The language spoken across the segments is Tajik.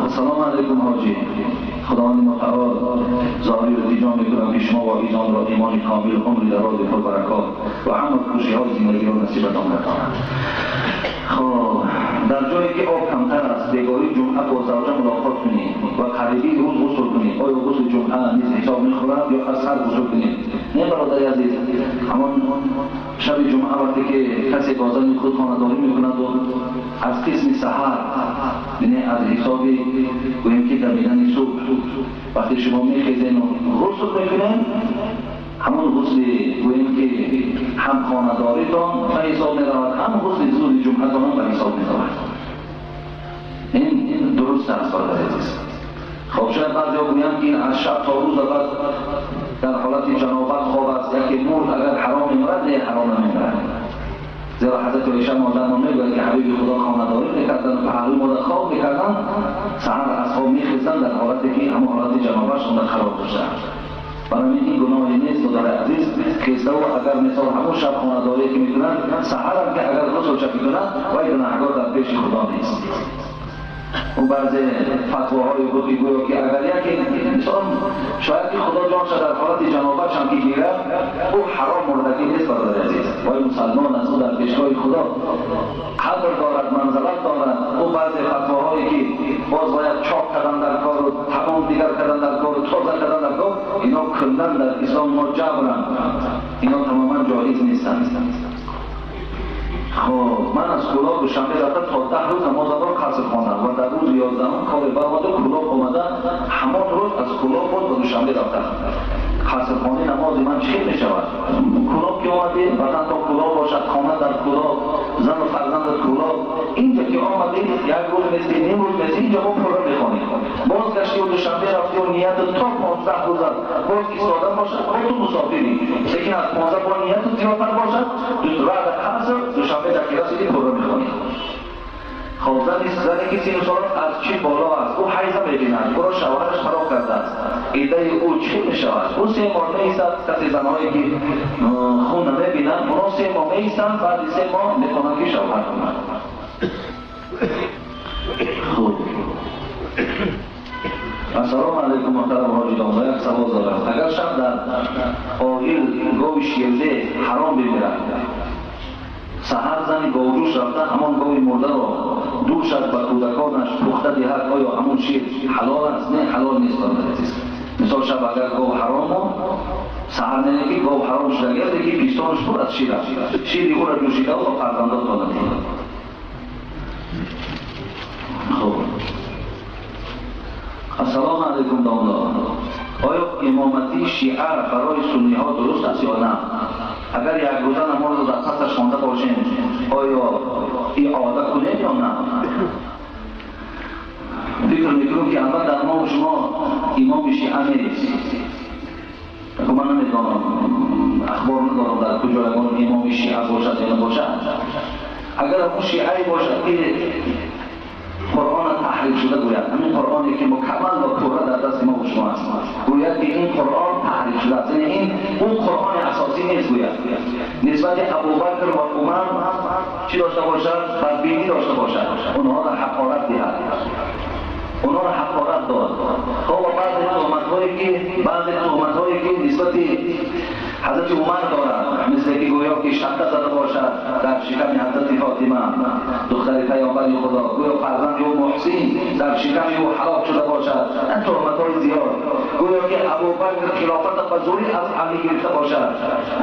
Ассалому алайкум ҳоҷӣ. Худованди мутаол зоҳир илтиҷо мекунам ки шумо ва азизонро имони комил, умри дарози пурбаракот ва ҳама хушиҳои зиндагиро насибатон гардонад. Хоб, дар ҷое ки об камтар аст, бегоҳи ҷумъа бо завҷа мулоқот кунед ва қариби рӯз ғусл кунед. Оё ғусли ҷумъа низ ҳисоб мехӯрад ё аз сар ғусл кунед? Не, бародари азиз, ҳамон шаби ҷумъа вақте ки касе бо зани худ хонадорӣ мекунад аз қисми саҳар, яъне аз ҳисоби гӯем ки дамидани субҳ, вақте шумо мехезену ғусл мекунед, ҳамон ғусли гӯем ки ҳам хонадоритон ба ҳисоб меравад, ҳам ғусли зуди ҷумъатон ба ҳисоб меравад. Ин дуруст аст, бародари азиз. Хоб, шояд баъзеҳо гӯянд ки аз шаб то рӯз баъд дар ҳолати ҷанобат хоб аст, яке мурд, агар ҳаром мемирад, не, ҳаром намемирад. Зеро ҳазрати Оиша модармон мегӯяд ки ҳабиби Худо хонадорӣ мекарданд, паҳлӯи модар хоб мекарданд, саҳар аз хоб мехезанд дар ҳолате ки ҳамон ҳолати ҷанобашон қарор доштанд. Барои ин гуноҳе нест, додари азиз, хеставу агар мисол ҳамон шаб хонадорӣ ки мекунанд, саҳарам ки агар ғусл чап мекунанд, вай гунаҳгор дар пеши Худо нест. У баъзе фатвоҳои буд ки гӯё ки агар яке мисол шояд ки Худо ҷонша дар ҳолати ҷанобатш ҳам ки гирад, ӯ ҳаром мурдагӣ нест, бародари азиз. Вай мусалмон аст, ӯ дар пешгоҳи Худо қадр дорад, манзалат дорад. Ӯ баъзе фатвоҳое ки боз бояд чоп кардан дар кору тамом дигар кардан дар кору тоза кардан дар кор, ино куллан дар ислом мо ҷабранд, ино тамоман ҷоиз нестанд. Хоб, ман аз Кӯлоб Душанбе рафта то 10 рӯз намозамро қаср хондам ва дар рӯзи 11 коре баромаду Кӯлоб омада, ҳамон рӯз аз Кӯлоб боз ба Душанбе рафтам. Қасрхонаи намози ман чӣ мешавад? Кӯлоб ки омадӣ, ватан то Кӯлоб бошад, хона дар Кӯлоб, зану фарзандат Кӯлоб. Инҷа ки омадӣ, як рӯз мести, ним рӯз мести, инҷа мо пурра мехонем. Боз гаштию Душанбе рафтию ниятат то 15 рӯз аст, боз истода бошад, бо ту мусофирӣ. Лекин аз 15 бо ниятат зиёдтар бошад, ваъда қаср Душанбе дар ки расидӣ пурра мехонӣ. Хоб, зане ки сину солаш аз чӣ боло аст, ӯ ҳайза мебинад, ӯро шавҳараш хароб кардааст, иддаи ӯ чӣ мешавад? Ӯ 3 моҳ меистад. Касе занҳое ки хун намебинанд, оно 3 моҳ меистанд, баъди 3 моҳ метавонанд ки шавҳар кунанд. Хуб, ассалому алайкум муҳтарам ҳоҷи домла, як савол дорам. Агар шаб дар оҳил гови ширде ҳаром бимирад, саҳар зани говҷӯш рафта ҳамон гови мурдаро дӯшад, ба кӯдаконаш пухта диҳад, оё ҳамон шир ҳалол аст? Не, ҳалол нест, бародари азиз. Мисол шаб агар гов ҳаром монд, саҳар не ки гов ҳаром шуда, лекин пистонаш пур аз шир аст, шири ӯро ҷӯшида ба фарзандотон диҳад. Хуб, ассалому алайкум домла, оё имомати шиа барои сунниҳо дуруст аст ё на? Агар як рӯза намозро дар пасаш хонда бошем, оё иода кунем ё на? Фикр мекунам ки аввал дар мо шумо имоми шиа нест. Ман намедонам, ахбор надорам дар куҷо ягон имоми шиа бошад ё набошад. Агар ҳамон шиае бошад ки Қуръонро таҳриф шуда гӯяд, ҳамин Қуръоне ки мукаммал ва пурра дар дасти мо шумо аст, гӯяд ки ин Қуръон таҳриф шудааст, яъне ин он Қуръони асосӣ нест, гӯяд нисбати Абубакр ва Умар чӣ дошта бошад? Бадбинӣ дошта бошад, онҳоро ҳақорат диҳад, онҳоро ҳақорат дод. Хоб, баъзе туҳматҳое ки нисбати ҳазрати Умар дорад, мисле ки гӯё ки шаққа зада бошад дар шиками ҳазрати Фотима, духтари паёмбари Худо, гӯё фарзанди ӯ Муҳсин дар шиками ӯ ҳалок шуда бошад, ин туҳматҳои зиёд, гӯё ки Абубакр хилофата ба зӯрӣ аз Алӣ гирифта бошад,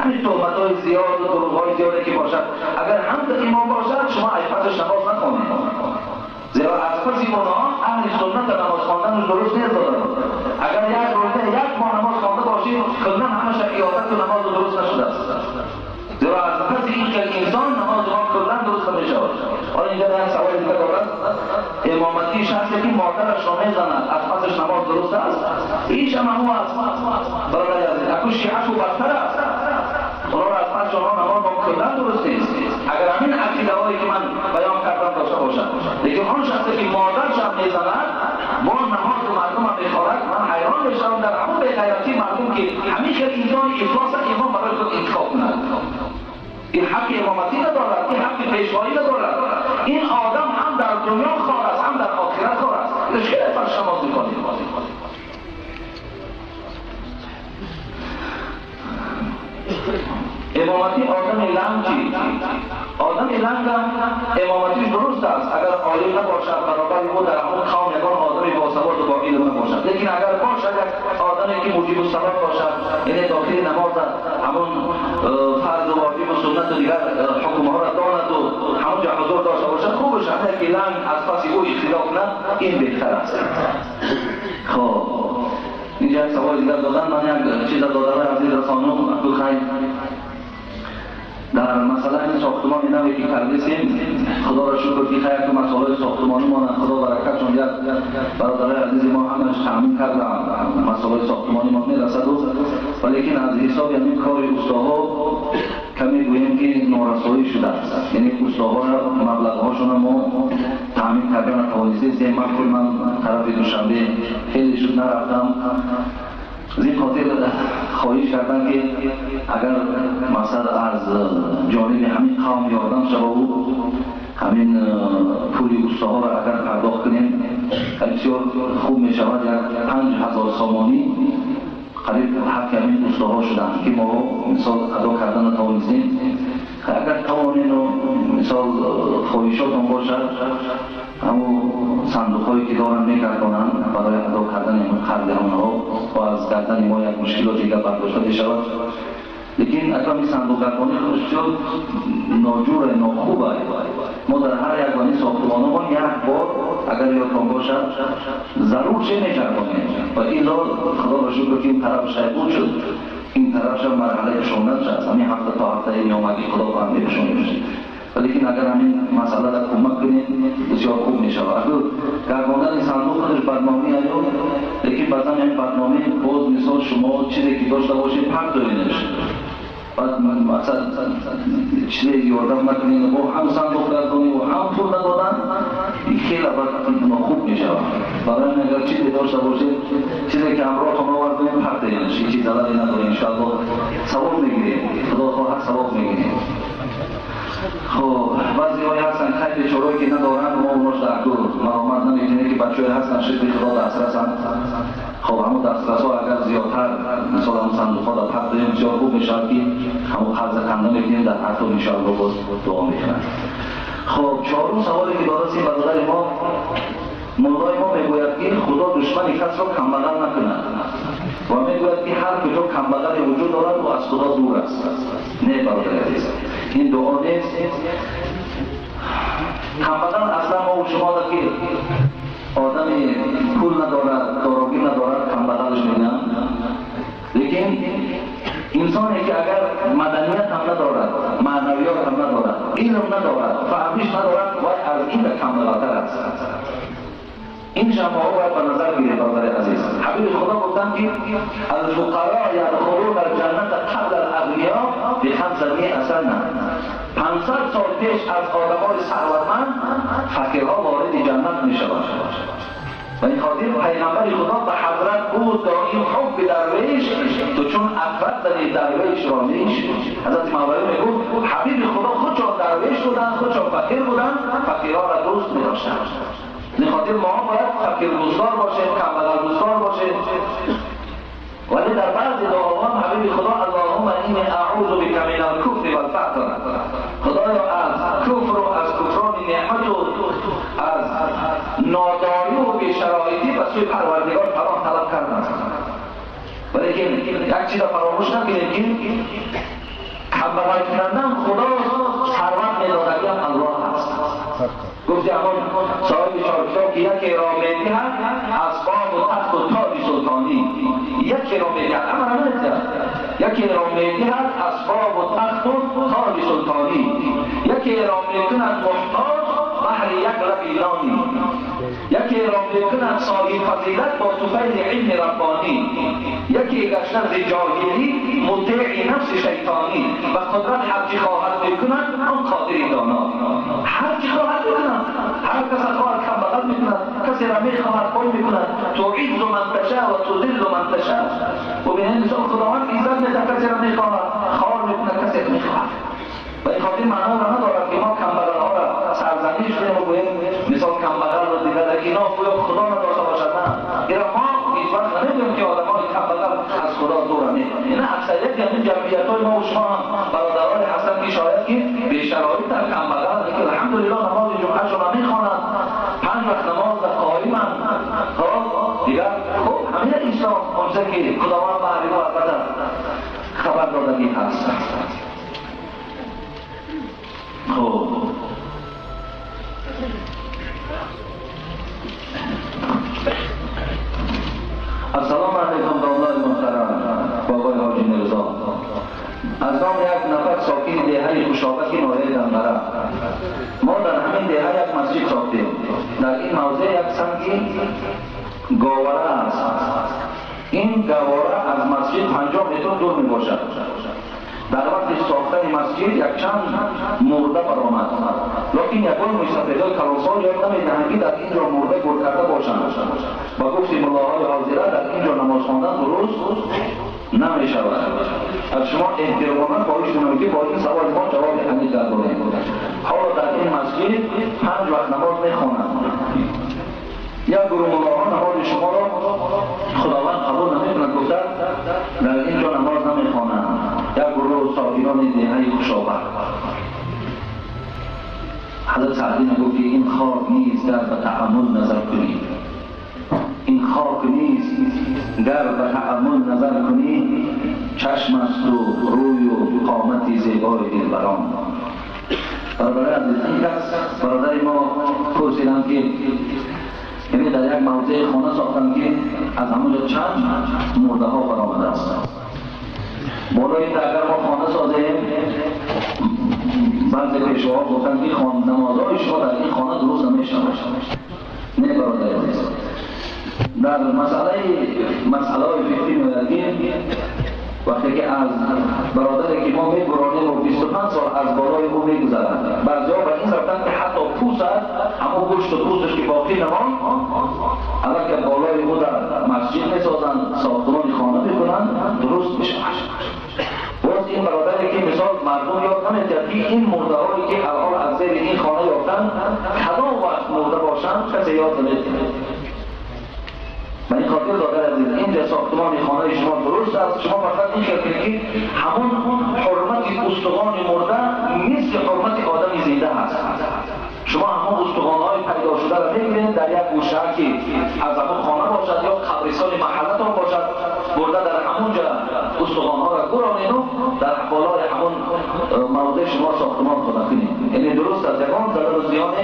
ҳамин туҳматҳои зиёду дурӯғҳои зиёде ки бошад, агар ҳамта имом бошад, шумо аз пасаш намоз нахонед, зеро аз паси онҳо аҳли сунната намоз хонданаш дуруст нест. Агар як рӯза як моҳ намоз хонда бошед, куллан ҳамаша иодату намозу дуруст нашудааст, зеро аз паси ин хел инсон намози мо куллан дуруст намешавад. Ҳоло инҷа як саволи дига дорад: имоматии шахсе ки модарашро мезанад, аз пасаш намоз дуруст аст? Ҳеч ҳам ҳамон аст, бародари азиз. Аку шиашу бадтар аст, онҳоро аз пас онҳо намоз мо куллан дуруст нест, агар ҳамин ақидаҳое ки ман баён кардам дошта бошад. Лекин он шахсе ки модаршам мезанад, бо намози мардумам мехорад, ман ҳайрон мешавам дар ҳамон беғайратии мардум ки ҳамин хел инсони ифлоса имом барои худ интихоб кунад. Ин ҳаққи имоматӣ надорад, ин ҳаққи пешвоӣ надорад. دنیا خوار است هم در آخرت خوار است. خیلی فرش نماز میکنیم. امامتی آدم لنگ چی؟ آدم لنگ هم امامتیش درست است اگر عالم نباشد، برابر او در همون قوم یگان آدمی باسواد و با علم نباشد. لیکن اگر باشد یک آدمی که موجب الصلات باشد، یعنی داخل نماز همون فرض و واجب و سنت و دیگر حکمها را داند و همونجا حضور داشته باشد، خوبش همه که لنگ از پس او اختلاف نه، این بهتر است. خب اینجا یک سوال دیگر دادن، من یک چیز دادن عزیز رسانم بخیر در مسئله این ساختمان نوی که کردیم، خدا را شکر که خیر که مسئله ساختمانی ما خدا برکت چون یک برادرای عزیز ما همش تامین کردن مسئله ساختمانی ما میرسد، ولیکن از حساب همین کار استاها کمی گوییم که نارسایی شده است. یعنی استاها را مبلغ هاشون ما تامین کردن توانستیم. من طرف دوشنبه خیلی شد نرفتم، از این خاطر خواهش کردن که اگر مثلا از جانب همین قوم یاردم شود و همین پول استاها را اگر پرداخت کنیم بسیار خوب می شود. یک 5000 سامانی قریب حق همین استاها شدن که ما مثال ادا کردن نتوانستیم. اگر توانین و مثال خواهشاتون باشد همون صندوق هایی که دارن میگردانند برای ادا کردن قرض آنها و از گردن ما یک مشکلات دیگر برداشته بشود. لیکن اگر این صندوق گردانی خودش بسیار ناجور ناخوب است. ما در هر یک وانی ساختمان ما یک بار اگر یادتان باشد ضرور چه میگردانیم و این را خدا را شکر که این طرف شیطون شد، این طرفش هم مرحله شونت است. همین هفته تا هفته میامدی خدا با هم بشونیم. ولیکن اگر همین مسئله را کمک کنیم بسیار خوب می شود. اگر گرداندن صندوق خودش برنامه است، لیکن بعضا همین برنامه باز مثال شما چیزی که داشته باشید پرت دارینش، بعد مثلا چیزی یاردم نکنین و هم صندوق گردانی و هم پول ندادن، این خیلی بعد ناخوب می شود. برای اگر چیزی داشته باشید چیزی که همراهتون آوردیم پرت دارینش، هیچ ضرری نداره. انشاءالله ثواب میگیریم، خدا خواهد ثواب میگیریم. خب بعضی های هستن خیلی بیچارهایی که ندارن ما اوناش در کل ملامت نمیتونه که بچه‌های هستن شکل خدا دسترسن. خب همون دسترس ها اگر زیادتر مثال همون صندوق ها در پرت داریم بسیار خوب میشود که همون قرض کنده میکنیم در حتی انشاءالله باز دعا میکنن. خب چهارم سوالی که دارستیم برادر ما مولای ما میگوید که خدا دشمن کس را کمبغل نکند و میگوید که هر کجا کمبغل وجود دارد و از خدا دور است. نه برادر عزیز، این دعا نیست. کمبغل اصلا ما و شما که آدم پول ندارد دارایی ندارد کمبغلش میگن، لیکن انسانی که اگر مدنیت هم ندارد، معنویات هم ندارد، علم ندارد، فهمش ندارد، باید از این کمبغلتر است. این جماعه باید به نظر گیرید برادر عزیز. حبیب خدا گفتن که الفقراء یدخلون الجنة قبل الاغنیا ب500 سنه. 500 سال پیش از آدمای ثروتمند فقیرها وارد جنت میشوند. و این خاطر پیغمبر خدا به حضرت بود دائم حب درویش تو چون افراد زنی درویش را نیش. حضرت مولوی میگفت حبیب خدا خودشان درویش بودند، خودشان فقیر بودند، فقیرها را دوست می‌داشتند. این خاطر ما باید فقیر دوستدار باشیم، کمبغل دوستدار باشیم. ولی در بعضی دعاها حبیب خدا اللهم اینی اعوذ بک من الکفر والفقر، خدایا از کفر و از کفران نعمت و از ناداری و بی‌شرایطی به سوی پروردگار پناه طلب کردم. ولیکن یک چیز فراموش نکنید که کمبغل کنندم خدا ثروت میدادگی هم الله است. گفتی همون صاحب چهار که یکی را میدهد اسباب و تخت و تاج سلطانی، یکی را میدهد اما نمیدهد، یکی را میدهد اسباب و تخت و تاج سلطانی، یکی را میکند محتاج بهر یک لب نانی، یکی را میکند صاحب فضیلت با طفیل علم ربانی، یکی گشته ز جاهلی مطیع نفس شیطانی، و قدرت هرچی خواهد میکند آن قادر دانا. هرچی خواهد میکند، هر کس خواهد کم بغل میکند، کسی را میخواهد پای میکند. تعز من تشاء و تذل من تشاء. و به این مثال خداوند عزت میده کسی را میخواهد، خوار میکند کسی را میخواهد. و این خاطر معنا را ندارد که ما کم بغل ها را سرزنش کنیم و گوییم مثال خدا دور نه. اینا اکثریت همین جمعیت‌های ما و شما هم برادران هستند که شاید که به شرایط در کم بدن که الحمدلله نماز جمعه شما میخوانند، 5 وقت نماز در قائمند. خب دیگر خب همین اسلام اونجا که خداوند به ما البته خبر دادگی هست. خب السلام علیکم داملای محترم بابای حاجی میرزا. از نام یک نفر ساکن دهه خوشابک ناحیه دنبره، ما در همین دهه یک مسجد ساختیم. در این موضع یک سنگ گاوره است. این گاوره از مسجد 50 متر دور می باشد. در وقت ساختن مسجد یک چند مرده برآمد، لیکن یگان مویسفیدهای کلانسال یاد نمیدهند که در اینجا مرده گور کرده باشند. با گفت ملاهای حاضره در اینجا نماز خواندن درست نمیشود. از شما احتراماً خواهش می‌کنم که با این سوال ما جواب دقیق داریم. حالا در این مسجد 5 وقت نماز میخوانند. یک گروه ملاها نماز شما را خداوند قبول نمیکند، گفتند در اینجا نماز نمیخوانند. یک گروه ساکنان دهه خوشابک. حضرت سعدی گفت که این خاک نیست در به تأمل نظر کنی، این خاک نیست در به تأمل نظر کنی، چشم است و روی و قامت زیبای دلبران. برادر عزیز، این کس برادر ما پرسیدند که یعنی در یک موضع خانه ساختند که از همونجا چند مرده ها برآمده است. بالای این اگر ما خانه سازیم، بعضی پیشواها گفتند که نمازهای شما در این خانه درست نمیشود. نه برادر عزیز، در مسئله فقهی می‌آید وقتی که از برادری که ما می‌برانیم و 25 سال از بالای او می‌گذرد، بعضی‌ها به این رفتن که حتی پوست اما گوشت و پوستش که باقی نماند، اگر که بالای او در مسجد می‌سازند، ساختمان خانه می‌کنند، درست می‌شود. باز این برادری که مثال مردم یاد نمی‌دهد که این مرده‌هایی که الان از زیر این خانه یافتند کدام وقت مرده باشند کسی یاد نمی‌دهد. من این خاطر دادر عزیز، اینجا ساختمان خانه شما درست است، شما فقط این خیال کنید که همون حرمت استخوان مرده مثل حرمت آدم زنده هست. شما همون استخوان‌های پیدا شده را می‌گیرید در یک گوشه که از همون خانه باشد یا قبرستان محلتان باشد، برده در همونجا استخوان‌ها را گورانید و در بالای همون موضع شما ساختمان خانه کنید. یعنی درست است، یگان ضرر و زیان